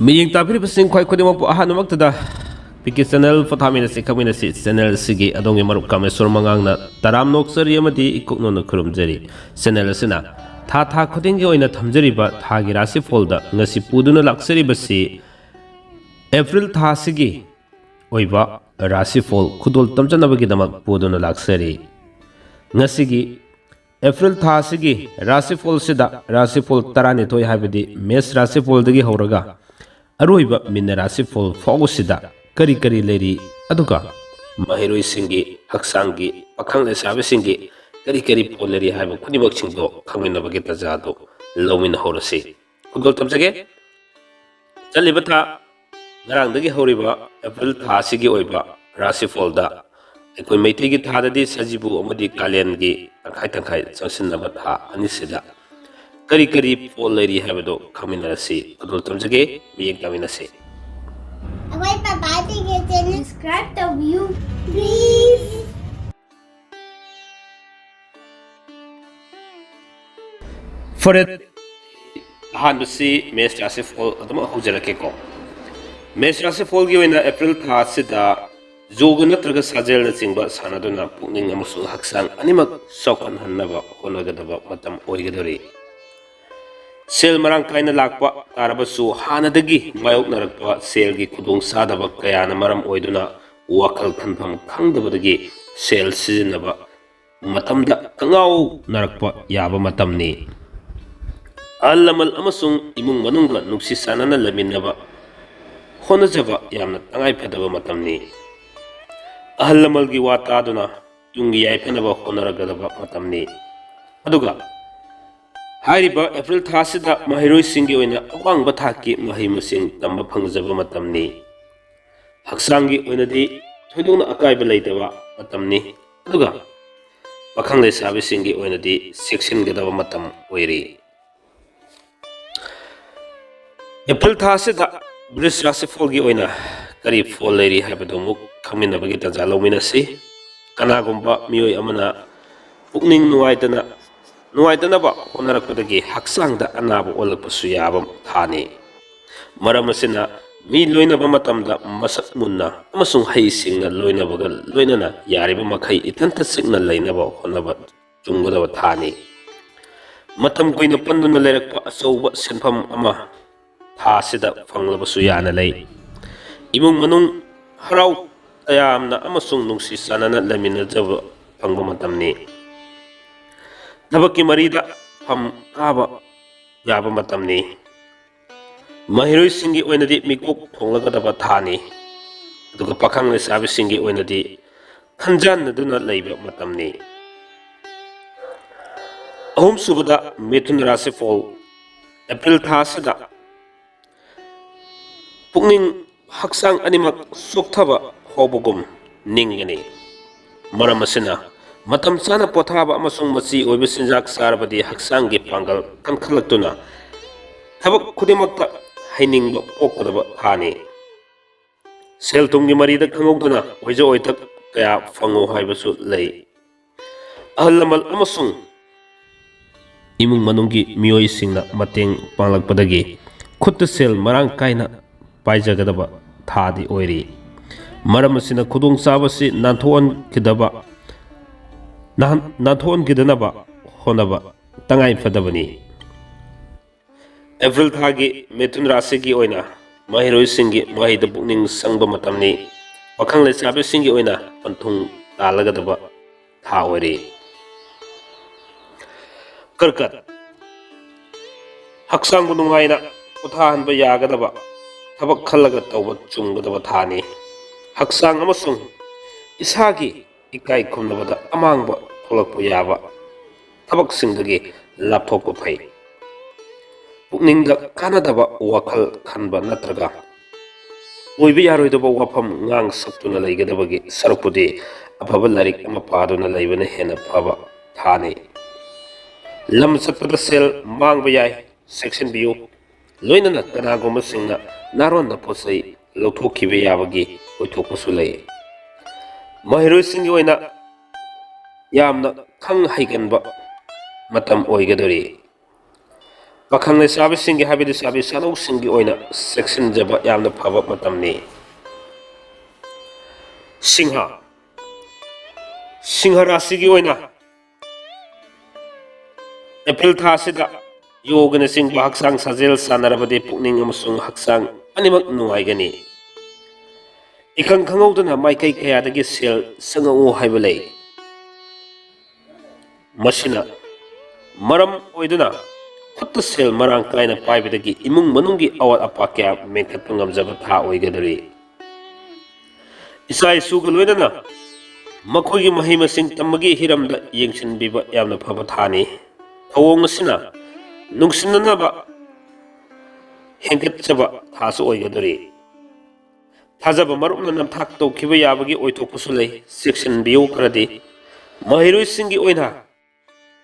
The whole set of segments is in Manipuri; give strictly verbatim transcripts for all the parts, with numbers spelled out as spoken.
ꯃꯤꯠꯌꯦꯡ ꯇꯥꯕꯤꯔꯤꯕꯁꯤꯡ ꯈ꯭ꯋꯥꯏ ꯈꯨꯗꯤꯡꯃꯛꯄꯨ ꯑꯍꯥꯟꯕꯃꯛꯇꯗ ꯄꯤ ꯀꯦ ꯆꯦꯅꯦꯜ ꯄꯣꯊꯥꯃꯤꯟꯅꯁꯤ ꯈꯪꯃꯤꯟꯅꯁꯤ꯫ ꯆꯦꯅꯦꯜ ꯑꯁꯤꯒꯤ ꯑꯗꯣꯝꯒꯤ ꯃꯔꯨꯞ ꯀꯥꯃꯦꯁꯣꯔ ꯃꯉꯥꯡꯅ ꯇꯔꯥꯝꯅ ꯑꯣꯛꯆꯔꯤ ꯑꯃꯗꯤ ꯏꯀꯣꯛꯅꯣꯅ ꯈꯨꯔꯨꯝꯖꯔꯤ꯫ ꯆꯦꯅꯦꯜ ꯑꯁꯤꯅ ꯊꯥ ꯊꯥ ꯈꯨꯗꯤꯡꯒꯤ ꯑꯣꯏꯅ ꯊꯝꯖꯔꯤꯕ ꯊꯥꯒꯤ ꯔꯥꯁꯤꯐꯣꯜꯗ ꯉꯁꯤ ꯄꯨꯗꯨꯅ ꯂꯥꯛꯆꯔꯤꯕꯁꯤ ꯑꯦꯄ꯭ꯔꯤꯜ ꯊꯥ ꯑꯁꯤꯒꯤ ꯑꯣꯏꯕ ꯔꯥꯁꯤꯐꯣꯜ ꯈꯨꯗꯣꯜ ꯇꯝꯖꯅꯕꯒꯤꯗꯃꯛ ꯄꯨꯗꯨꯅ ꯂꯥꯛꯆꯔꯤ꯫ ꯉꯁꯤꯒꯤ ꯑꯦꯄ꯭ꯔꯤꯜ ꯊꯥ ꯑꯁꯤꯒꯤ ꯔꯥꯁꯤꯐꯣꯜꯁꯤꯗ ꯔꯥꯁꯤꯐꯣꯜ ꯇꯔꯥꯅꯤꯊꯣꯏ, ꯍꯥꯏꯕꯗꯤ ꯃꯦꯁ ꯔꯥꯁꯤꯐꯣꯜꯗꯒꯤ ꯍꯧꯔꯒ ꯑꯔꯣꯏꯕ ꯃꯤꯟꯅ ꯔꯥꯁꯤꯐꯣꯜ ꯐꯥꯎꯕꯁꯤꯗ ꯀꯔꯤ ꯀꯔꯤ ꯂꯩꯔꯤ, ꯑꯗꯨꯒ ꯃꯍꯩꯔꯣꯏꯁꯤꯡꯒꯤ ꯍꯛꯆꯥꯡꯒꯤ, ꯄꯥꯈꯪ ꯂꯩꯁꯥꯕꯤꯁꯤꯡꯒꯤ ꯀꯔꯤ ꯀꯔꯤ ꯐꯣꯜ ꯂꯩꯔꯤ ꯍꯥꯏꯕ ꯈꯨꯗꯤꯡꯃꯛꯁꯤꯡꯗꯣ ꯈꯪꯃꯤꯟꯅꯕꯒꯤ ꯇꯥꯟꯖꯥ ꯑꯗꯨ ꯂꯧꯃꯤꯟꯅꯍꯧꯔꯁꯤ꯫ ꯈꯨꯗꯣꯜ ꯇꯝꯖꯒꯦ꯫ ꯆꯠꯂꯤꯕ ꯊꯥ, ꯉꯔꯥꯡꯗꯒꯤ ꯍꯧꯔꯤꯕ ꯑꯦꯄ꯭ꯔꯤꯜ ꯊꯥ ꯑꯁꯤꯒꯤ ꯑꯣꯏꯕ ꯔꯥꯁꯤꯐꯣꯜꯗ ꯑꯩꯈꯣꯏ ꯃꯩꯇꯩꯒꯤ ꯊꯥꯗꯗꯤ ꯁꯖꯤꯕꯨ ꯑꯃꯗꯤ ꯀꯥꯂꯦꯟꯒꯤ ꯇꯪꯈꯥꯏ ꯇꯪꯈꯥꯏ ꯆꯪꯁꯤꯟꯅꯕ ꯊꯥ ꯑꯅꯤꯁꯤꯗ ꯀꯔꯤ ꯀꯔꯤ ꯐꯣꯜ ꯂꯩꯔꯤ ꯍꯥꯏꯕꯗꯨ ꯈꯪꯃꯤꯟꯅꯔꯁꯤ꯫ ꯈꯨꯗꯣꯜ ꯇꯝꯖꯒꯦ, ꯃꯤꯠꯌꯦꯡ ꯇꯥꯃꯤꯟꯅꯁꯤ꯫ ꯑꯩꯈꯣꯏ ꯄꯄꯥ ꯄꯤꯒꯦ ꯆꯦꯅꯦꯜ subscribe ꯇꯧꯕꯤꯌꯨ, please꯫ ꯐꯔꯦ, ꯑꯍꯥꯟꯕꯁꯤ ꯃꯦꯁ ꯔꯥꯁꯤꯐꯣꯜ ꯑꯗꯨꯃꯛ ꯍꯧꯖꯔꯛꯀꯦꯀꯣ꯫ ꯃꯦꯁ ꯔꯥꯁꯤꯐꯣꯜꯒꯤ ꯑꯣꯏꯅ ꯑꯦꯄ꯭ꯔꯤꯜ ꯊꯥ ꯑꯁꯤꯗ ꯌꯣꯒ ꯅꯠꯇ꯭ꯔꯒ ꯁꯥꯖꯦꯜꯅꯆꯤꯡꯕ ꯁꯥꯟꯅꯗꯨꯅ ꯄꯨꯛꯅꯤꯡ ꯑꯃꯁꯨꯡ ꯍꯛꯆꯥꯡ ꯑꯅꯤꯃꯛ ꯆꯥꯎꯈꯠꯍꯟꯅꯕ ꯍꯣꯠꯅꯒꯗꯕ ꯃꯇꯝ ꯑꯣꯏꯒꯗꯧꯔꯤ꯫ ꯁꯦꯜ ꯃꯔꯥꯡ ꯀꯥꯏꯅ ꯂꯥꯛꯄ ꯇꯥꯔꯕꯁꯨ ꯍꯥꯟꯅꯗꯒꯤ ꯃꯥꯌꯣꯛꯅꯔꯛꯄ ꯁꯦꯜꯒꯤ ꯈꯨꯗꯣꯡꯆꯥꯗꯕ ꯀꯌꯥꯅ ꯃꯔꯝ ꯑꯣꯏꯗꯨꯅ ꯋꯥꯈꯜ ꯈꯟꯐꯝ ꯈꯪꯗꯕꯗꯒꯤ ꯁꯦꯜ ꯁꯤꯖꯤꯟꯅꯕ ꯃꯇꯝꯗ ꯀꯉꯥꯎꯅꯔꯛꯄ ꯌꯥꯕ ꯃꯇꯝꯅꯤ꯫ ꯑꯍꯜ ꯂꯃꯟ ꯑꯃꯁꯨꯡ ꯏꯃꯨꯡ ꯃꯅꯨꯡꯒ ꯅꯨꯡꯁꯤ ꯆꯥꯟꯅꯅ ꯂꯩꯃꯤꯟꯅꯕ ꯍꯣꯠꯅꯖꯕ ꯌꯥꯝꯅ ꯇꯉꯥꯏ ꯐꯗꯕ ꯃꯇꯝꯅꯤ꯫ ꯑꯍꯜ ꯂꯃꯟꯒꯤ ꯋꯥ ꯇꯥꯗꯨꯅ ꯇꯨꯡꯒꯤ ꯌꯥꯏꯐꯅꯕ ꯍꯣꯠꯅꯔꯒꯗꯕ ꯃꯇꯝꯅꯤ꯫ ꯑꯗꯨꯒ ꯍꯥꯏꯔꯤꯕ ꯑꯦꯄ꯭ꯔꯤꯜ ꯊꯥ ꯑꯁꯤꯗ ꯃꯍꯩꯔꯣꯏꯁꯤꯡꯒꯤ ꯑꯣꯏꯅ ꯑꯋꯥꯡꯕ ꯊꯥꯛꯀꯤ ꯃꯍꯩ ꯃꯁꯤꯡ ꯇꯝꯕ ꯐꯪꯖꯕ ꯃꯇꯝꯅꯤ꯫ ꯍꯛꯆꯥꯡꯒꯤ ꯑꯣꯏꯅꯗꯤ ꯊꯣꯏꯗꯣꯛꯅ ꯑꯀꯥꯏꯕ ꯂꯩꯇꯕ ꯃꯇꯝꯅꯤ, ꯑꯗꯨꯒ ꯄꯥꯈꯪ ꯂꯩꯁꯥꯕꯤꯁꯤꯡꯒꯤ ꯑꯣꯏꯅꯗꯤ ꯆꯦꯛꯁꯤꯟꯒꯗꯕ ꯃꯇꯝ ꯑꯣꯏꯔꯤ꯫ ꯑꯦꯄ꯭ꯔꯤꯜ ꯊꯥ ꯑꯁꯤꯗ ꯕ꯭ꯔꯤꯖ ꯔꯥꯁꯤꯐꯣꯜꯒꯤ ꯑꯣꯏꯅ ꯀꯔꯤ ꯐꯣꯜ ꯂꯩꯔꯤ ꯍꯥꯏꯕꯗꯨ ꯑꯃꯨꯛ ꯈꯪꯃꯤꯟꯅꯕꯒꯤ ꯇꯥꯟꯖꯥ ꯂꯧꯃꯤꯟꯅꯁꯤ꯫ ꯀꯅꯥꯒꯨꯝꯕ ꯃꯤꯑꯣꯏ ꯑꯃꯅ ꯄꯨꯛꯅꯤꯡ ꯅꯨꯡꯉꯥꯏꯇꯅ, ꯅꯨꯡꯉꯥꯏꯇꯅꯕ ꯍꯣꯠꯅꯔꯛꯄꯗꯒꯤ ꯍꯛꯆꯥꯡꯗ ꯑꯅꯥꯕ ꯑꯣꯜꯂꯛꯄꯁꯨ ꯌꯥꯕ ꯊꯥꯅꯤ꯫ ꯃꯔꯝ ꯑꯁꯤꯅ ꯃꯤ ꯂꯣꯏꯅꯕ ꯃꯇꯝꯗ ꯃꯁꯛ ꯃꯨꯟꯅ ꯑꯃꯁꯨꯡ ꯍꯩꯁꯤꯡꯅ ꯂꯣꯏꯅꯕꯒ ꯂꯣꯏꯅꯅ ꯌꯥꯔꯤꯕ ꯃꯈꯩ ꯏꯊꯟꯇ ꯆꯤꯛꯅ ꯂꯩꯅꯕ ꯍꯣꯠꯅꯕ ꯆꯨꯝꯒꯗꯕ ꯊꯥꯅꯤ꯫ ꯃꯇꯝ ꯀꯨꯏꯅ ꯄꯟꯗꯨꯅ ꯂꯩꯔꯛꯄ ꯑꯆꯧꯕ ꯁꯦꯟꯐꯝ ꯑꯃ ꯊꯥ ꯑꯁꯤꯗ ꯐꯪꯂꯕꯁꯨ ꯌꯥꯅ ꯂꯩ꯫ ꯏꯃꯨꯡ ꯃꯅꯨꯡ ꯍꯔꯥꯎ ꯇꯌꯥꯝꯅ ꯑꯃꯁꯨꯡ ꯅꯨꯡꯁꯤ ꯆꯥꯟꯅꯅ ꯂꯩꯃꯤꯟꯅꯖꯕ ꯐꯪꯕ ꯃꯇꯝꯅꯤ꯫ ꯊꯕꯛꯀꯤ ꯃꯔꯤꯗ ꯐꯝ ꯀꯥꯕ ꯌꯥꯕ ꯃꯇꯝꯅꯤ꯫ ꯃꯍꯩꯔꯣꯏꯁꯤꯡꯒꯤ ꯑꯣꯏꯅꯗꯤ ꯃꯤꯀꯣꯛ ꯊꯣꯡꯂꯒꯗꯕ ꯊꯥꯅꯤ꯫ ꯑꯗꯨꯒ ꯄꯥꯈꯪ ꯂꯩꯁꯥꯕꯤꯁꯤꯡꯒꯤ ꯑꯣꯏꯅꯗꯤ ꯈꯟꯖꯥꯟꯅꯗꯨꯅ ꯂꯩꯕ ꯃꯇꯝꯅꯤ꯫ ꯑꯍꯨꯝꯁꯨꯕꯗ, ꯃꯤꯊꯨꯟ ꯔꯥꯁꯤꯐꯣꯜ꯫ ꯑꯦꯄ꯭ꯔꯤꯜ ꯊꯥ ꯑꯁꯤꯗ ꯄꯨꯛꯅꯤꯡ ꯍꯛꯆꯥꯡ ꯑꯅꯤꯃꯛ ꯆꯣꯛꯊꯕ ꯍꯧꯕꯒꯨꯝ ꯅꯤꯡꯒꯅꯤ꯫ ꯃꯔꯝ ꯑꯁꯤꯅ, ꯃꯇꯝ ꯆꯥꯅ ꯄꯣꯊꯥꯕ ꯑꯃꯁꯨꯡ ꯃꯆꯤ ꯑꯣꯏꯕ ꯆꯤꯟꯖꯥꯛ ꯆꯥꯔꯕꯗꯤ ꯍꯛꯆꯥꯡꯒꯤ ꯄꯥꯡꯒꯜ ꯀꯟꯈꯠꯂꯛꯇꯨꯅ ꯊꯕꯛ ꯈꯨꯗꯤꯡꯃꯛꯇ ꯍꯩꯅꯤꯡꯕ ꯄꯣꯛꯀꯗꯕ ꯊꯥꯅꯤ꯫ ꯁꯦꯜ ꯊꯨꯝꯒꯤ ꯃꯔꯤꯗ ꯈꯪꯍꯧꯗꯅ ꯑꯣꯏꯖ ꯑꯣꯏꯊꯛ ꯀꯌꯥ ꯐꯪꯉꯨ ꯍꯥꯏꯕꯁꯨ ꯂꯩ꯫ ꯑꯍꯜ ꯂꯃꯟ ꯑꯃꯁꯨꯡ ꯏꯃꯨꯡ ꯃꯅꯨꯡꯒꯤ ꯃꯤꯑꯣꯏꯁꯤꯡꯅ ꯃꯇꯦꯡ ꯄꯥꯡꯂꯛꯄꯗꯒꯤ ꯈꯨꯠꯇ ꯁꯦꯜ ꯃꯔꯥꯡ ꯀꯥꯏꯅ ꯄꯥꯏꯖꯒꯗꯕ ꯊꯥꯗꯤ ꯑꯣꯏꯔꯤ꯫ ꯃꯔꯝ ꯑꯁꯤꯅ ꯈꯨꯗꯣꯡꯆꯥꯕꯁꯤ ꯅꯥꯟꯊꯣꯛꯍꯟꯈꯤꯗꯕ, ꯅꯥꯟ-, ꯅꯥꯟꯊꯣꯛꯍꯟꯈꯤꯗꯅꯕ ꯍꯣꯠꯅꯕ ꯇꯉꯥꯏ ꯐꯗꯕꯅꯤ꯫ ꯑꯦꯄ꯭ꯔꯤꯜ ꯊꯥꯒꯤ ꯃꯤꯊꯨꯟ ꯔꯥꯁꯤꯒꯤ ꯑꯣꯏꯅ ꯃꯍꯩꯔꯣꯏꯁꯤꯡꯒꯤ ꯃꯍꯩꯗ ꯄꯨꯛꯅꯤꯡ ꯆꯪꯕ ꯃꯇꯝꯅꯤ꯫ ꯄꯥꯈꯪ ꯂꯩꯁꯥꯕꯤꯁꯤꯡꯒꯤ ꯑꯣꯏꯅ ꯄꯟꯊꯨꯡ ꯇꯥꯜꯂꯒꯗꯕ ꯊꯥ ꯑꯣꯏꯔꯤ꯫ ꯀꯔꯀꯠ, ꯍꯛꯆꯥꯡꯕꯨ ꯅꯨꯡꯉꯥꯏꯅ ꯄꯣꯊꯥꯍꯟꯕ ꯌꯥꯒꯗꯕ ꯊꯕꯛ ꯈꯜꯂꯒ ꯇꯧꯕ ꯆꯨꯝꯒꯗꯕ ꯊꯥꯅꯤ꯫ ꯍꯛꯆꯥꯡ ꯑꯃꯁꯨꯡ ꯏꯁꯥꯒꯤ ꯏꯀꯥꯏ ꯈꯨꯝꯅꯕꯗ ꯑꯃꯥꯡꯕ ꯊꯣꯛꯂꯛꯄ ꯌꯥꯕ ꯊꯕꯛꯁꯤꯡꯗꯒꯤ ꯂꯥꯞꯊꯣꯛꯄ ꯐꯩ꯫ ꯄꯨꯛꯅꯤꯡꯗ ꯀꯥꯟꯅꯗꯕ ꯋꯥꯈꯜ ꯈꯟꯕ ꯅꯠꯇ꯭ꯔꯒ ꯑꯣꯏꯕ ꯌꯥꯔꯣꯏꯗꯕ ꯋꯥꯐꯝ ꯉꯥꯡ ꯁꯛꯇꯨꯅ ꯂꯩꯒꯗꯕꯒꯤ ꯁꯔꯨꯛꯄꯨꯗꯤ ꯑꯐꯕ ꯂꯥꯏꯔꯤꯛ ꯑꯃ ꯄꯥꯗꯨꯅ ꯂꯩꯕꯅ ꯍꯦꯟꯅ ꯐꯕ ꯊꯥꯅꯤ꯫ ꯂꯝ ꯆꯠꯄꯗ ꯁꯦꯜ ꯃꯥꯡꯕ ꯌꯥꯏ, ꯆꯦꯛꯁꯤꯟꯕꯤꯌꯨ꯫ ꯂꯣꯏꯅꯅ ꯀꯅꯥꯒꯨꯝꯕꯁꯤꯡꯅ ꯅꯥꯔꯣꯟꯗ ꯄꯣꯠ ꯆꯩ ꯂꯧꯊꯣꯛꯈꯤꯕ ꯌꯥꯕꯒꯤ ꯑꯣꯏꯊꯣꯛꯄꯁꯨ ꯂꯩ꯫ ꯃꯍꯩꯔꯣꯏꯁꯤꯡꯒꯤ ꯑꯣꯏꯅ ꯌꯥꯝꯅ ꯈꯪ ꯍꯩꯒꯟꯕ ꯃꯇꯝ ꯑꯣꯏꯒꯗꯧꯔꯤ꯫ ꯄꯥꯈꯪ ꯂꯩꯁꯥꯕꯤꯁꯤꯡꯒꯤ, ꯍꯥꯏꯕꯗꯤ ꯂꯩꯁꯥꯕꯤ ꯁꯥꯅꯧꯁꯤꯡꯒꯤ ꯑꯣꯏꯅ ꯆꯦꯛꯁꯤꯟꯖꯕ ꯌꯥꯝꯅ ꯐꯕ ꯃꯇꯝꯅꯤ꯫ ꯁꯤꯡꯍ, ꯁꯤꯡꯍ ꯔꯥꯁꯤꯒꯤ ꯑꯣꯏꯅ ꯑꯦꯄ꯭ꯔꯤꯜ ꯊꯥ ꯑꯁꯤꯗ ꯌꯣꯒꯅꯆꯤꯡꯕ ꯍꯛꯆꯥꯡ ꯁꯥꯖꯦꯜ ꯁꯥꯟꯅꯔꯕꯗꯤ ꯄꯨꯛꯅꯤꯡ ꯑꯃꯁꯨꯡ ꯍꯛꯆꯥꯡ ꯑꯅꯤꯃꯛ ꯅꯨꯡꯉꯥꯏꯒꯅꯤ꯫ ꯏꯈꯪ ꯈꯪꯍꯧꯗꯅ ꯃꯥꯏꯀꯩ ꯀꯌꯥꯗꯒꯤ ꯁꯦꯜ ꯆꯪꯉꯛꯎ ꯍꯥꯏꯕ ꯂꯩ꯫ ꯃꯁꯤꯅ ꯃꯔꯝ ꯑꯣꯏꯗꯨꯅ ꯈꯨꯠꯇ ꯁꯦꯜ ꯃꯔꯥꯡ ꯀꯥꯏꯅ ꯄꯥꯏꯕꯗꯒꯤ ꯏꯃꯨꯡ ꯃꯅꯨꯡꯒꯤ ꯑꯋꯥꯠ ꯑꯄꯥ ꯀꯌꯥ ꯃꯦꯟꯈꯠꯄ ꯉꯝꯖꯕ ꯊꯥ ꯑꯣꯏꯒꯗꯧꯔꯤ꯫ ꯏꯆꯥ ꯏꯁꯨꯒ ꯂꯣꯏꯅꯅ ꯃꯈꯣꯏꯒꯤ ꯃꯍꯩ ꯃꯁꯤꯡ ꯇꯝꯕꯒꯤ ꯍꯤꯔꯝꯗ ꯌꯦꯡꯁꯤꯟꯕꯤꯕ ꯌꯥꯝꯅ ꯐꯕ ꯊꯥꯅꯤ꯫ ꯊꯧꯑꯣꯡ ꯑꯁꯤꯅ ꯅꯨꯡꯁꯤꯅꯅꯕ ꯍꯦꯟꯒꯠꯆꯕ ꯊꯥꯁꯨ ꯑꯣꯏꯒꯗꯧꯔꯤ꯫ ꯊꯥꯖꯕ ꯃꯔꯨꯞꯅ ꯅꯝꯊꯥꯛ ꯇꯧꯈꯤꯕ ꯌꯥꯕꯒꯤ ꯑꯣꯏꯊꯣꯛꯄꯁꯨ ꯂꯩ, ꯆꯦꯛꯁꯤꯟꯕꯤꯌꯨ ꯈꯔꯗꯤ꯫ ꯃꯍꯩꯔꯣꯏꯁꯤꯡꯒꯤ ꯑꯣꯏꯅ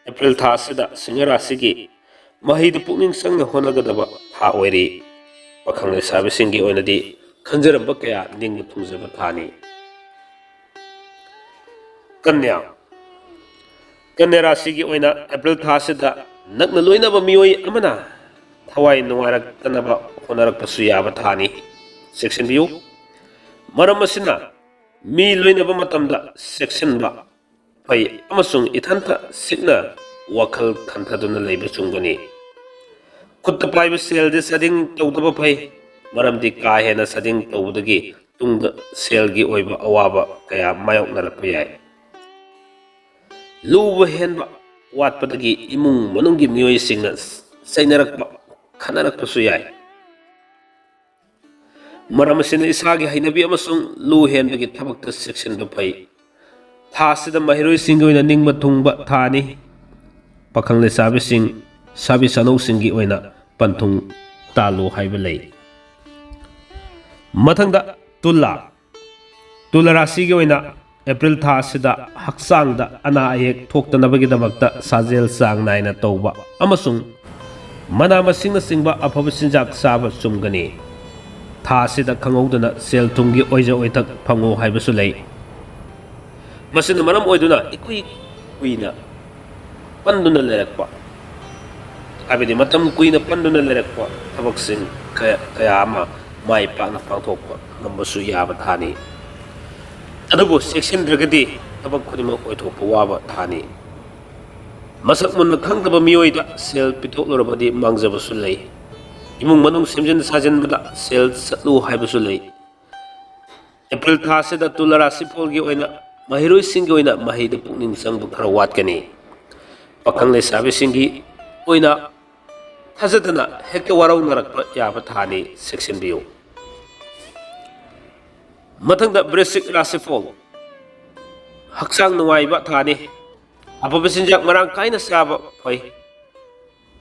ꯑꯦꯄ꯭ꯔꯤꯜ ꯊꯥ ꯑꯁꯤꯗ ꯁꯤꯡꯍ ꯔꯥꯁꯤꯒꯤ ꯃꯍꯩꯗ ꯄꯨꯛꯅꯤꯡ ꯆꯪꯅ ꯍꯣꯠꯅꯒꯗꯕ ꯊꯥ ꯑꯣꯏꯔꯤ꯫ ꯄꯥꯈꯪ ꯂꯩꯁꯥꯕꯤꯁꯤꯡꯒꯤ ꯑꯣꯏꯅꯗꯤ ꯈꯟꯖꯔꯝꯕ ꯀꯌꯥ ꯅꯤꯡꯕ ꯊꯨꯡꯖꯕ ꯊꯥꯅꯤ꯫ ꯀꯟꯌꯥ, ꯀꯟꯌꯥ ꯔꯥꯁꯤꯒꯤ ꯑꯣꯏꯅ ꯑꯦꯄ꯭ꯔꯤꯜ ꯊꯥ ꯑꯁꯤꯗ ꯅꯛꯅ ꯂꯣꯏꯅꯕ ꯃꯤꯑꯣꯏ ꯑꯃꯅ ꯊꯋꯥꯏ ꯅꯨꯡꯉꯥꯏꯔꯛꯇꯅꯕ ꯍꯣꯠꯅꯔꯛꯄꯁꯨ ꯌꯥꯕ ꯊꯥꯅꯤ꯫ ꯆꯦꯛꯁꯤꯟꯕꯤꯌꯨ꯫ ꯃꯔꯝ ꯑꯁꯤꯅ ꯃꯤ ꯂꯣꯏꯅꯕ ꯃꯇꯝꯗ ꯆꯦꯛꯁꯤꯟꯕ ꯐꯩ ꯑꯃꯁꯨꯡ ꯏꯊꯟꯇ ꯁꯤꯛꯅ ꯋꯥꯈꯜ ꯈꯟꯊꯗꯨꯅ ꯂꯩꯕ ꯆꯨꯝꯒꯅꯤ꯫ ꯈꯨꯠꯇ ꯄꯥꯏꯕ ꯁꯦꯜꯗꯤ ꯆꯥꯗꯤꯡ ꯇꯧꯗꯕ ꯐꯩ, ꯃꯔꯝꯗꯤ ꯀꯥ ꯍꯦꯟꯅ ꯆꯥꯗꯤꯡ ꯇꯧꯕꯗꯒꯤ ꯇꯨꯡꯗ ꯁꯦꯜꯒꯤ ꯑꯣꯏꯕ ꯑꯋꯥꯕ ꯀꯌꯥ ꯃꯥꯌꯣꯛꯅꯔꯛꯄ ꯌꯥꯏ꯫ ꯂꯨꯕ ꯍꯦꯟꯕ ꯋꯥꯠꯄꯗꯒꯤ ꯏꯃꯨꯡ ꯃꯅꯨꯡꯒꯤ ꯃꯤꯑꯣꯏꯁꯤꯡꯅ ꯆꯩꯅꯔꯛꯄ, ꯈꯠꯅꯔꯛꯄꯁꯨ ꯌꯥꯏ꯫ ꯃꯔꯝ ꯑꯁꯤꯅ ꯏꯁꯥꯒꯤ ꯍꯩꯅꯕꯤ ꯑꯃꯁꯨꯡ ꯂꯨ ꯍꯦꯟꯕꯒꯤ ꯊꯕꯛꯇ ꯆꯦꯛꯁꯤꯟꯕ ꯐꯩ꯫ ꯊꯥ ꯑꯁꯤꯗ ꯃꯍꯩꯔꯣꯏꯁꯤꯡꯒꯤ ꯑꯣꯏꯅ ꯅꯤꯡꯕ ꯊꯨꯡꯕ ꯊꯥꯅꯤ꯫ ꯄꯥꯈꯪ ꯂꯩꯁꯥꯕꯤꯁꯤꯡ, ꯁꯥꯕꯤ ꯁꯥꯅꯧꯁꯤꯡꯒꯤ ꯑꯣꯏꯅ ꯄꯟꯊꯨꯡ ꯇꯥꯜꯂꯨ ꯍꯥꯏꯕ ꯂꯩ꯫ ꯃꯊꯪꯗ ꯇꯨꯂꯥ꯫ ꯇꯨꯂꯥ ꯔꯥꯁꯤꯒꯤ ꯑꯣꯏꯅ ꯑꯦꯄ꯭ꯔꯤꯜ ꯊꯥ ꯑꯁꯤꯗ ꯍꯛꯆꯥꯡꯗ ꯑꯅꯥ ꯑꯌꯦꯛ ꯊꯣꯛꯇꯅꯕꯒꯤꯗꯃꯛꯇ ꯁꯥꯖꯦꯜ ꯆꯥꯡ ꯅꯥꯏꯅ ꯇꯧꯕ ꯑꯃꯁꯨꯡ ꯃꯅꯥ ꯃꯁꯤꯡꯅꯆꯤꯡꯕ ꯑꯐꯕ ꯆꯤꯟꯖꯥꯛ ꯆꯥꯕ ꯆꯨꯝꯒꯅꯤ꯫ ꯊꯥ ꯑꯁꯤꯗ ꯈꯪꯍꯧꯗꯅ ꯁꯦꯜ ꯊꯨꯝꯒꯤ ꯑꯣꯏꯖ ꯑꯣꯏꯊꯛ ꯐꯪꯉꯨ ꯍꯥꯏꯕꯁꯨ ꯂꯩ꯫ ꯃꯁꯤꯅ ꯃꯔꯝ ꯑꯣꯏꯗꯨꯅ ꯏꯀꯨꯏ ꯀꯨꯏꯅ ꯄꯟꯗꯨꯅ ꯂꯩꯔꯛꯄ ꯍꯥꯏꯕꯗꯤ ꯃꯇꯝ ꯀꯨꯏꯅ ꯄꯟꯗꯨꯅ ꯂꯩꯔꯛꯄ ꯊꯕꯛꯁꯤꯡ ꯀꯌꯥ ꯀꯌꯥ ꯑꯃ ꯃꯥꯏ ꯄꯥꯛꯅ ꯄꯥꯡꯊꯣꯛꯄ ꯉꯝꯕꯁꯨ ꯌꯥꯕ ꯊꯥꯅꯤ꯫ ꯑꯗꯨꯕꯨ ꯆꯦꯛꯁꯤꯟꯗ꯭ꯔꯒꯗꯤ ꯊꯕꯛ ꯈꯨꯗꯤꯡꯃꯛ ꯑꯣꯏꯊꯣꯛꯄ ꯋꯥꯕ ꯊꯥꯅꯤ꯫ ꯃꯁꯛ ꯃꯨꯟꯅ ꯈꯪꯗꯕ ꯃꯤꯑꯣꯏꯗ ꯁꯦꯜ ꯄꯤꯊꯣꯛꯂꯨꯔꯕꯗꯤ ꯃꯥꯡꯖꯕꯁꯨ ꯂꯩ꯫ ꯏꯃꯨꯡ ꯃꯅꯨꯡ ꯁꯦꯝꯖꯤꯟ ꯁꯥꯖꯤꯟꯕꯗ ꯁꯦꯜ ꯆꯠꯂꯨ ꯍꯥꯏꯕꯁꯨ ꯂꯩ꯫ ꯑꯦꯄ꯭ꯔꯤꯜ ꯊꯥ ꯑꯁꯤꯗ ꯇꯨꯂꯥ ꯔꯥꯁꯤꯐꯣꯜꯒꯤ ꯑꯣꯏꯅ ꯃꯍꯩꯔꯣꯏꯁꯤꯡꯒꯤ ꯑꯣꯏꯅ ꯃꯍꯩꯗ ꯄꯨꯛꯅꯤꯡ ꯆꯪꯕ ꯈꯔ ꯋꯥꯠꯀꯅꯤ꯫ ꯄꯥꯈꯪ ꯂꯩꯁꯥꯕꯤꯁꯤꯡꯒꯤ ꯑꯣꯏꯅ ꯊꯥꯖꯗꯅ ꯍꯦꯛꯇ ꯋꯥꯔꯧꯅꯔꯛꯄ ꯌꯥꯕ ꯊꯥꯅꯤ, ꯆꯦꯛꯁꯤꯟꯕꯤꯌꯨ꯫ ꯃꯊꯪꯗ ꯕ꯭ꯔꯤꯁꯤꯛ ꯔꯥꯁꯤꯐꯣꯜ, ꯍꯛꯆꯥꯡ ꯅꯨꯡꯉꯥꯏꯕ ꯊꯥꯅꯤ꯫ ꯑꯐꯕ ꯆꯤꯟꯖꯥꯛ ꯃꯔꯥꯡ ꯀꯥꯏꯅ ꯆꯥꯕ ꯐꯩ꯫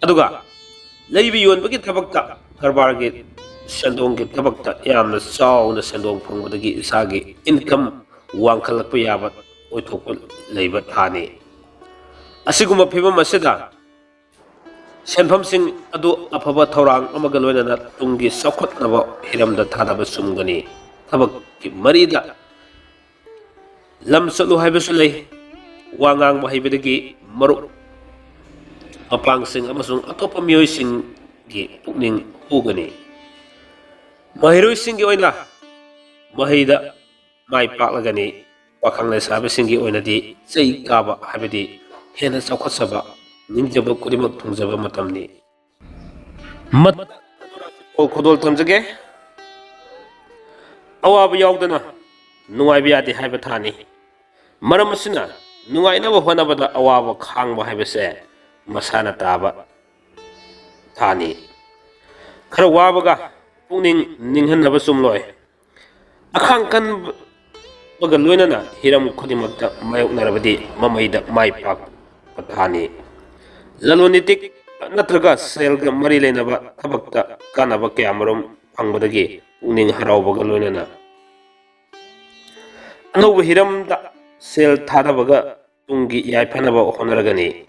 ꯑꯗꯨꯒ ꯂꯩꯕ ꯌꯣꯟꯕꯒꯤ ꯊꯕꯛꯇ, ꯀꯔꯕꯥꯔꯒꯤ ꯁꯦꯟꯗꯣꯡꯒꯤ ꯊꯕꯛꯇ ꯌꯥꯝꯅ ꯆꯥꯎꯅ ꯁꯦꯟꯗꯣꯡ ꯐꯪꯕꯗꯒꯤ ꯏꯁꯥꯒꯤ ꯏꯟꯀꯝ ꯋꯥꯡꯈꯠꯂꯛꯄ ꯌꯥꯕ ꯑꯣꯏꯊꯣꯛꯄ ꯂꯩꯕ ꯊꯥꯅꯤ꯫ ꯑꯁꯤꯒꯨꯝꯕ ꯐꯤꯕꯝ ꯑꯁꯤꯗ ꯁꯦꯟꯐꯝꯁꯤꯡ ꯑꯗꯨ ꯑꯐꯕ ꯊꯧꯔꯥꯡ ꯑꯃꯒ ꯂꯣꯏꯅꯅ ꯇꯨꯡꯒꯤ ꯆꯥꯎꯈꯠꯅꯕ ꯍꯤꯔꯝꯗ ꯊꯥꯗꯕ ꯆꯨꯝꯒꯅꯤ꯫ ꯊꯕꯛꯀꯤ ꯃꯔꯤꯗ ꯂꯝ ꯆꯠꯂꯨ ꯍꯥꯏꯕꯁꯨ ꯂꯩ꯫ ꯋꯥ ꯉꯥꯡꯕ ꯍꯩꯕꯗꯒꯤ ꯃꯔꯨꯞ ꯃꯄꯥꯡꯁꯤꯡ ꯑꯃꯁꯨꯡ ꯑꯇꯣꯞꯄ ꯃꯤꯑꯣꯏꯁꯤꯡꯒꯤ ꯄꯨꯛꯅꯤꯡ ꯍꯨꯒꯅꯤ꯫ ꯃꯍꯩꯔꯣꯏꯁꯤꯡꯒꯤ ꯑꯣꯏꯅ ꯃꯍꯩꯗ ꯃꯥꯏ ꯄꯥꯛꯂꯒꯅꯤ꯫ ꯄꯥꯈꯪ ꯂꯩꯁꯥꯕꯤꯁꯤꯡꯒꯤ ꯑꯣꯏꯅꯗꯤ ꯆꯩ ꯀꯥꯕ ꯍꯥꯏꯕꯗꯤ ꯍꯦꯟꯅ ꯆꯥꯎꯈꯠꯆꯕ, ꯅꯤꯡꯖꯕ ꯈꯨꯗꯤꯡꯃꯛ ꯊꯨꯡꯖꯕ ꯃꯇꯝꯅꯤ꯫ ꯃꯠ-, ꯈꯨꯗꯣꯜ ꯊꯝꯖꯒꯦ꯫ ꯑꯋꯥꯕ ꯌꯥꯎꯗꯅ ꯅꯨꯡꯉꯥꯏꯕ ꯌꯥꯗꯦ ꯍꯥꯏꯕ ꯊꯥꯅꯤ꯫ ꯃꯔꯝ ꯑꯁꯤꯅ ꯅꯨꯡꯉꯥꯏꯅꯕ ꯍꯣꯠꯅꯕꯗ ꯑꯋꯥꯕ ꯈꯥꯡꯕ ꯍꯥꯏꯕꯁꯦ ꯃꯁꯥꯅ ꯇꯥꯕ ꯊꯥꯅꯤ꯫ ꯈꯔ ꯋꯥꯕꯒ ꯄꯨꯛꯅꯤꯡ ꯅꯤꯡꯍꯟꯅꯕ ꯆꯨꯝꯂꯣꯏ꯫ ꯑꯈꯥꯡ ꯀꯟꯕꯒ ꯂꯣꯏꯅꯅ ꯍꯤꯔꯝ ꯈꯨꯗꯤꯡꯃꯛꯇ ꯃꯥꯌꯣꯛꯅꯔꯕꯗꯤ ꯃꯃꯩꯗ ꯃꯥꯏ ꯄꯥꯛꯄ ꯊꯥꯅꯤ꯫ ꯂꯂꯣꯟ ꯏꯇꯤꯛ ꯅꯠꯇ꯭ꯔꯒ ꯁꯦꯜꯒ ꯃꯔꯤ ꯂꯩꯅꯕ ꯊꯕꯛꯇ ꯀꯥꯟꯅꯕ ꯀꯌꯥꯃꯔꯨꯝ ꯐꯪꯕꯗꯒꯤ ꯄꯨꯛꯅꯤꯡ ꯍꯔꯥꯎꯕꯒ ꯂꯣꯏꯅꯅ ꯑꯅꯧꯕ ꯍꯤꯔꯝꯗ ꯁꯦꯜ ꯊꯥꯗꯕꯒ ꯇꯨꯡꯒꯤ ꯌꯥꯏꯐꯅꯕ ꯍꯣꯠꯅꯔꯒꯅꯤ꯫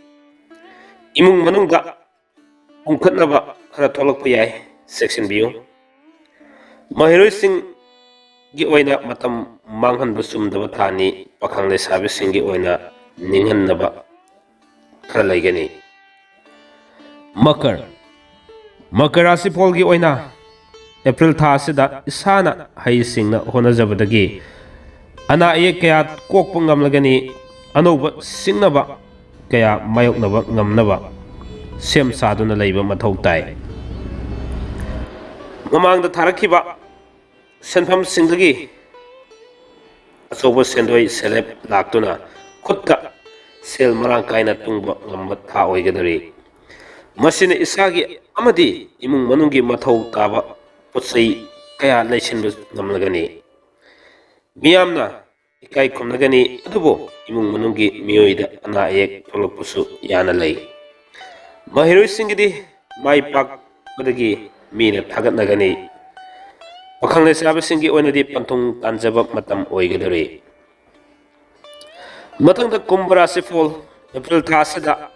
ꯏꯃꯨꯡ ꯃꯅꯨꯡꯗ ꯄꯨꯡꯈꯠꯅꯕ ꯈꯔ ꯊꯣꯛꯂꯛꯄ ꯌꯥꯏ, ꯆꯦꯛꯁꯤꯟꯕꯤꯌꯨ꯫ ꯃꯍꯩꯔꯣꯏꯁꯤꯡꯒꯤ ꯑꯣꯏꯅ ꯃꯇꯝ ꯃꯥꯡꯍꯟꯕ ꯆꯨꯝꯗꯕ ꯊꯥꯅꯤ꯫ ꯄꯥꯈꯪ ꯂꯩꯁꯥꯕꯤꯁꯤꯡꯒꯤ ꯑꯣꯏꯅ ꯅꯤꯡꯍꯟꯅꯕ ꯈꯔ ꯂꯩꯒꯅꯤ꯫ ꯃꯀꯔ꯫ ꯃꯀꯔ ꯔꯥꯁꯤꯐꯣꯜꯒꯤ ꯑꯣꯏꯅ ꯑꯦꯄ꯭ꯔꯤꯜ ꯊꯥ ꯑꯁꯤꯗ ꯏꯁꯥꯅ ꯍꯩꯁꯤꯡꯅ ꯍꯣꯠꯅꯖꯕꯗꯒꯤ ꯑꯅꯥ ꯑꯌꯦꯛ ꯀꯌꯥ ꯀꯣꯛꯄ ꯉꯝꯂꯒꯅꯤ꯫ ꯑꯅꯧꯕ ꯁꯤꯡꯅꯕ ꯀꯌꯥ ꯃꯥꯌꯣꯛꯅꯕ ꯉꯝꯅꯕ ꯁꯦꯝ ꯁꯥꯗꯨꯅ ꯂꯩꯕ ꯃꯊꯧ ꯇꯥꯏ꯫ ꯃꯃꯥꯡꯗ ꯊꯥꯔꯛꯈꯤꯕ ꯁꯦꯟꯐꯝꯁꯤꯡꯗꯒꯤ ꯑꯆꯧꯕ ꯁꯦꯟꯗꯣꯏ ꯁꯦꯂꯦꯞ ꯂꯥꯛꯇꯨꯅ ꯈꯨꯠꯇ ꯁꯦꯜ ꯃꯔꯥꯡ ꯀꯥꯏꯅ ꯇꯨꯡꯕ ꯉꯝꯕ ꯊꯥ ꯑꯣꯏꯒꯗꯧꯔꯤ꯫ ꯃꯁꯤꯅ ꯏꯁꯥꯒꯤ ꯑꯃꯗꯤ ꯏꯃꯨꯡ ꯃꯅꯨꯡꯒꯤ ꯃꯊꯧ ꯇꯥꯕ ꯄꯣꯠ ꯆꯩ ꯀꯌꯥ ꯂꯩꯁꯤꯟꯕ ꯉꯝꯂꯒꯅꯤ꯫ ꯃꯤꯌꯥꯝꯅ ꯏꯀꯥꯏ ꯈꯨꯝꯅꯒꯅꯤ, ꯑꯗꯨꯕꯨ ꯏꯃꯨꯡ ꯃꯅꯨꯡꯒꯤ ꯃꯤꯑꯣꯏꯗ ꯑꯅꯥ ꯑꯌꯦꯛ ꯊꯣꯛꯂꯛꯄꯁꯨ ꯌꯥꯅ ꯂꯩ꯫ ꯃꯍꯩꯔꯣꯏꯁꯤꯡꯒꯤꯗꯤ ꯃꯥꯏ ꯄꯥꯛꯄꯗꯒꯤ ꯃꯤꯅ ꯊꯥꯒꯠꯅꯒꯅꯤ꯫ ꯄꯥꯈꯪ ꯂꯩꯁꯥꯕꯤꯁꯤꯡꯒꯤ ꯑꯣꯏꯅꯗꯤ ꯄꯟꯊꯨꯡ ꯇꯥꯟꯖꯕ ꯃꯇꯝ ꯑꯣꯏꯒꯗꯧꯔꯤ꯫ ꯃꯊꯪꯗ ꯀꯨꯝꯚ ꯔꯥꯁꯤꯐꯣꯜ꯫ ꯑꯦꯄ꯭ꯔꯤꯜ ꯊꯥ ꯑꯁꯤꯗ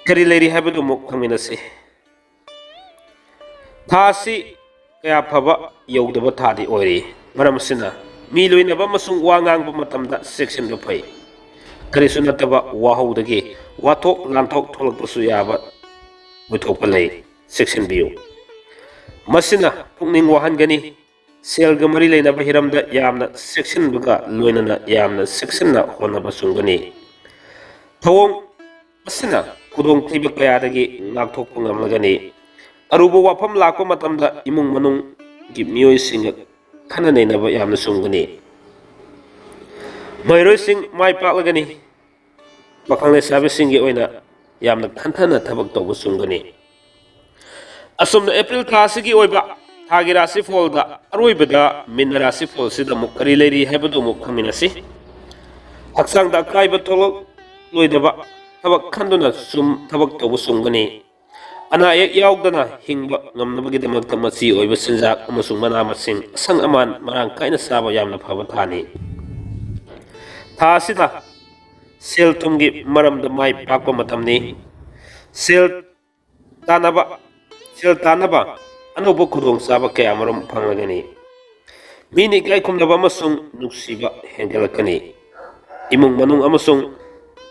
ꯀꯔꯤ ꯂꯩꯔꯤ ꯍꯥꯏꯕꯗꯨ ꯑꯃꯨꯛ ꯈꯪꯃꯤꯟꯅꯁꯤ꯫ ꯊꯥ ꯑꯁꯤ ꯀꯌꯥ ꯐꯕ ꯌꯧꯗꯕ ꯊꯥꯗꯤ ꯑꯣꯏꯔꯤ꯫ ꯃꯔꯝ ꯑꯁꯤꯅ, ꯃꯤ ꯂꯣꯏꯅꯕ ꯑꯃꯁꯨꯡ ꯋꯥ ꯉꯥꯡꯕ ꯃꯇꯝꯗ ꯆꯦꯛꯁꯤꯟꯕ ꯐꯩ꯫ ꯀꯔꯤꯁꯨ ꯅꯠꯇꯕ ꯋꯥꯍꯧꯗꯒꯤ ꯋꯥꯊꯣꯛ ꯂꯥꯟꯊꯣꯛ ꯊꯣꯛꯂꯛꯄꯁꯨ ꯌꯥꯕ ꯑꯣꯏꯊꯣꯛꯄ ꯂꯩ꯫ ꯆꯦꯛꯁꯤꯟꯕꯤꯌꯨ꯫ ꯃꯁꯤꯅ ꯄꯨꯛꯅꯤꯡ ꯋꯥꯍꯟꯒꯅꯤ꯫ ꯁꯦꯜꯒ ꯃꯔꯤ ꯂꯩꯅꯕ ꯍꯤꯔꯝꯗ ꯌꯥꯝꯅ ꯆꯦꯛꯁꯤꯟꯕꯒ ꯂꯣꯏꯅꯅ ꯌꯥꯝꯅ ꯆꯦꯛꯁꯤꯟꯅ ꯍꯣꯠꯅꯕ ꯆꯪꯒꯅꯤ꯫ ꯊꯧꯑꯣꯡ ꯑꯁꯤꯅ ꯈꯨꯗꯣꯡꯊꯤꯕ ꯀꯌꯥꯗꯒꯤ ꯉꯥꯛꯊꯣꯛꯄ ꯉꯝꯂꯒꯅꯤ꯫ ꯑꯔꯨꯕ ꯋꯥꯐꯝ ꯂꯥꯛꯄ ꯃꯇꯝꯗ ꯏꯃꯨꯡ ꯃꯅꯨꯡꯒꯤ ꯃꯤꯑꯣꯏꯁꯤꯡꯒ ꯈꯟꯅ ꯅꯩꯅꯕ ꯌꯥꯝꯅ ꯆꯨꯝꯒꯅꯤ꯫ ꯃꯍꯩꯔꯣꯏꯁꯤꯡ ꯃꯥꯏ ꯄꯥꯛꯂꯒꯅꯤ꯫ ꯄꯥꯈꯪ ꯂꯩꯁꯥꯕꯤꯁꯤꯡꯒꯤ ꯑꯣꯏꯅ ꯌꯥꯝꯅ ꯈꯟꯊꯅ ꯊꯕꯛ ꯇꯧꯕ ꯆꯨꯝꯒꯅꯤ꯫ ꯑꯁꯨꯝꯅ ꯑꯦꯄ꯭ꯔꯤꯜ ꯊꯥ ꯑꯁꯤꯒꯤ ꯑꯣꯏꯕ ꯊꯥꯒꯤ ꯔꯥꯁꯤꯐꯣꯜꯗ ꯑꯔꯣꯏꯕꯗ ꯃꯤꯟꯅ ꯔꯥꯁꯤꯐꯣꯜꯁꯤꯗ ꯑꯃꯨꯛ ꯀꯔꯤ ꯂꯩꯔꯤ ꯍꯥꯏꯕꯗꯨ ꯑꯃꯨꯛ ꯈꯪꯃꯤꯟꯅꯁꯤ꯫ ꯍꯛꯆꯥꯡꯗ ꯑꯀꯥꯏꯕ ꯊꯣꯛꯂꯛꯂꯣꯏꯗꯕ ꯊꯕꯛ ꯈꯟꯗꯨꯅ ꯁꯨꯝ ꯊꯕꯛ ꯇꯧꯕ ꯆꯨꯝꯒꯅꯤ꯫ ꯑꯅꯥ ꯑꯌꯦꯛ ꯌꯥꯎꯗꯅ ꯍꯤꯡꯕ ꯉꯝꯅꯕꯒꯤꯗꯃꯛꯇ ꯃꯆꯤ ꯑꯣꯏꯕ ꯆꯤꯟꯖꯥꯛ ꯑꯃꯁꯨꯡ ꯃꯅꯥ ꯃꯁꯤꯡ ꯑꯁꯪ ꯑꯃꯥꯟ ꯃꯔꯥꯡ ꯀꯥꯏꯅ ꯆꯥꯕ ꯌꯥꯝꯅ ꯐꯕ ꯊꯥꯅꯤ꯫ ꯊꯥ ꯑꯁꯤꯗ ꯁꯦꯜ ꯊꯨꯝꯒꯤ ꯃꯔꯝꯗ ꯃꯥꯏ ꯄꯥꯛꯄ ꯃꯇꯝꯅꯤ꯫ ꯁꯦꯜ ꯇꯥꯟꯅꯕ, ꯁꯦꯜ ꯇꯥꯟꯅꯕ ꯑꯅꯧꯕ ꯈꯨꯗꯣꯡꯆꯥꯕ ꯀꯌꯥ ꯃꯔꯨꯝ ꯐꯪꯂꯒꯅꯤ꯫ ꯃꯤꯅ ꯏꯀꯥꯏ ꯈꯨꯝꯅꯕ ꯑꯃꯁꯨꯡ ꯅꯨꯡꯁꯤꯕ ꯍꯦꯟꯒꯠꯂꯛꯀꯅꯤ꯫ ꯏꯃꯨꯡ ꯃꯅꯨꯡ ꯑꯃꯁꯨꯡ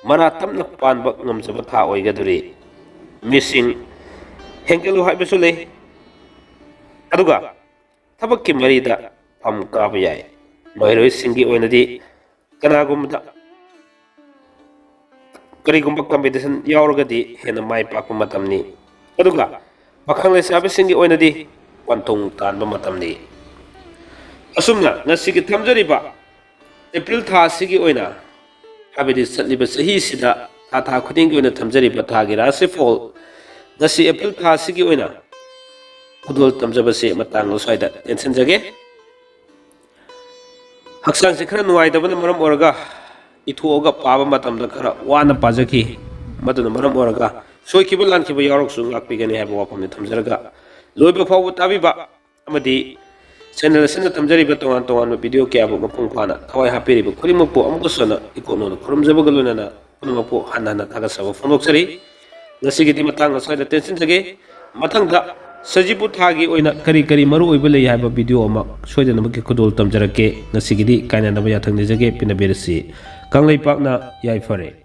ꯃꯔꯥ ꯇꯞꯅ ꯄꯥꯟꯕ ꯉꯝꯖꯕ ꯊꯥ ꯑꯣꯏꯒꯗꯧꯔꯤ꯫ ꯃꯤꯁꯤꯡ ꯍꯦꯟꯒꯠꯂꯨ ꯍꯥꯏꯕꯁꯨ ꯂꯩ꯫ ꯑꯗꯨꯒ ꯊꯕꯛꯀꯤ ꯃꯔꯤꯗ ꯐꯝ ꯀꯥꯕ ꯌꯥꯏ꯫ ꯃꯍꯩꯔꯣꯏꯁꯤꯡꯒꯤ ꯑꯣꯏꯅꯗꯤ ꯀꯅꯥꯒꯨꯝꯕꯗ ꯀꯔꯤꯒꯨꯝꯕ ꯀꯝꯄꯤꯇꯤꯁꯟ ꯌꯥꯎꯔꯒꯗꯤ ꯍꯦꯟꯅ ꯃꯥꯏ ꯄꯥꯛꯄ ꯃꯇꯝꯅꯤ꯫ ꯑꯗꯨꯒ ꯄꯥꯈꯪ ꯂꯩꯁꯥꯕꯤꯁꯤꯡꯒꯤ ꯑꯣꯏꯅꯗꯤ ꯄꯟꯊꯨꯡ ꯇꯥꯟꯕ ꯃꯇꯝꯅꯤ꯫ ꯑꯁꯨꯝꯅ ꯉꯁꯤꯒꯤ ꯊꯝꯖꯔꯤꯕ ꯑꯦꯄ꯭ꯔꯤꯜ ꯊꯥ ꯑꯁꯤꯒꯤ ꯑꯣꯏꯅ, ꯍꯥꯏꯕꯗꯤ ꯆꯠꯂꯤꯕ ꯆꯍꯤꯁꯤꯗ ꯊꯥ ꯊꯥ ꯈꯨꯗꯤꯡꯒꯤ ꯑꯣꯏꯅ ꯊꯝꯖꯔꯤꯕ ꯊꯥꯒꯤ ꯔꯥꯁꯤꯐꯣꯜ, ꯉꯁꯤ ꯑꯦꯄ꯭ꯔꯤꯜ ꯊꯥ ꯑꯁꯤꯒꯤ ꯑꯣꯏꯅ ꯈꯨꯗꯣꯜ ꯇꯝꯖꯕꯁꯤ ꯃꯇꯥꯡ ꯑꯁ꯭ꯋꯥꯏꯗ ꯇꯦꯟꯁꯤꯟꯖꯒꯦ꯫ ꯍꯛꯆꯥꯡꯁꯦ ꯈꯔ ꯅꯨꯡꯉꯥꯏꯇꯕꯅ ꯃꯔꯝ ꯑꯣꯏꯔꯒ ꯏꯊꯣꯛꯑꯒ ꯄꯥꯕ ꯃꯇꯝꯗ ꯈꯔ ꯋꯥꯅ ꯄꯥꯖꯈꯤ꯫ ꯃꯗꯨꯅ ꯃꯔꯝ ꯑꯣꯏꯔꯒ ꯁꯣꯏꯈꯤꯕ ꯂꯥꯟꯈꯤꯕ ꯌꯥꯎꯔꯛꯁꯨ ꯉꯥꯛꯄꯤꯒꯅꯤ ꯍꯥꯏꯕ ꯋꯥꯐꯝꯅꯤ ꯊꯝꯖꯔꯒ, ꯂꯣꯏꯕ ꯐꯥꯎꯕ ꯇꯥꯕꯤꯕ ꯑꯃꯗꯤ ꯆꯦꯅꯦꯜ ꯑꯁꯤꯅ ꯊꯝꯖꯔꯤꯕ ꯇꯣꯉꯥꯟ ꯇꯣꯉꯥꯟꯕ ꯚꯤꯗꯤꯑꯣ ꯀꯌꯥꯕꯨ ꯃꯄꯨꯡ ꯐꯥꯅ ꯊꯋꯥꯏ ꯍꯥꯞꯄꯤꯔꯤꯕ ꯈꯨꯗꯤꯡꯃꯛꯄꯨ ꯑꯃꯨꯛꯀꯁꯨ ꯍꯟꯅ ꯏꯀꯣꯛꯅꯧꯅ ꯈꯨꯔꯨꯝꯖꯕꯒ ꯂꯣꯏꯅꯅ ꯄꯨꯝꯅꯃꯛꯄꯨ ꯍꯟꯅ ꯍꯟꯅ ꯊꯥꯒꯠꯆꯕ ꯐꯣꯡꯗꯣꯛꯆꯔꯤ꯫ ꯉꯁꯤꯒꯤꯗꯤ ꯃꯇꯥꯡ ꯑꯁ꯭ꯋꯥꯏꯗ ꯇꯦꯟꯁꯤꯟꯖꯒꯦ꯫ ꯃꯊꯪꯗ ꯁꯖꯤꯕꯨ ꯊꯥꯒꯤ ꯑꯣꯏꯅ ꯀꯔꯤ ꯀꯔꯤ ꯃꯔꯨ ꯑꯣꯏꯕ ꯂꯩ ꯍꯥꯏꯕ ꯚꯤꯗꯤꯑꯣ ꯑꯃ ꯁꯣꯏꯗꯅꯃꯛꯀꯤ ꯈꯨꯗꯣꯜ ꯇꯝꯖꯔꯛꯀꯦ꯫ ꯉꯁꯤꯒꯤꯗꯤ ꯀꯥꯏꯅꯅꯕ ꯌꯥꯊꯪ ꯅꯤꯖꯒꯦ꯫ ꯄꯤꯅꯕꯤꯔꯁꯤ꯫ ꯀꯪꯂꯩꯄꯥꯛꯅ ꯌꯥꯏꯐꯔꯦ꯫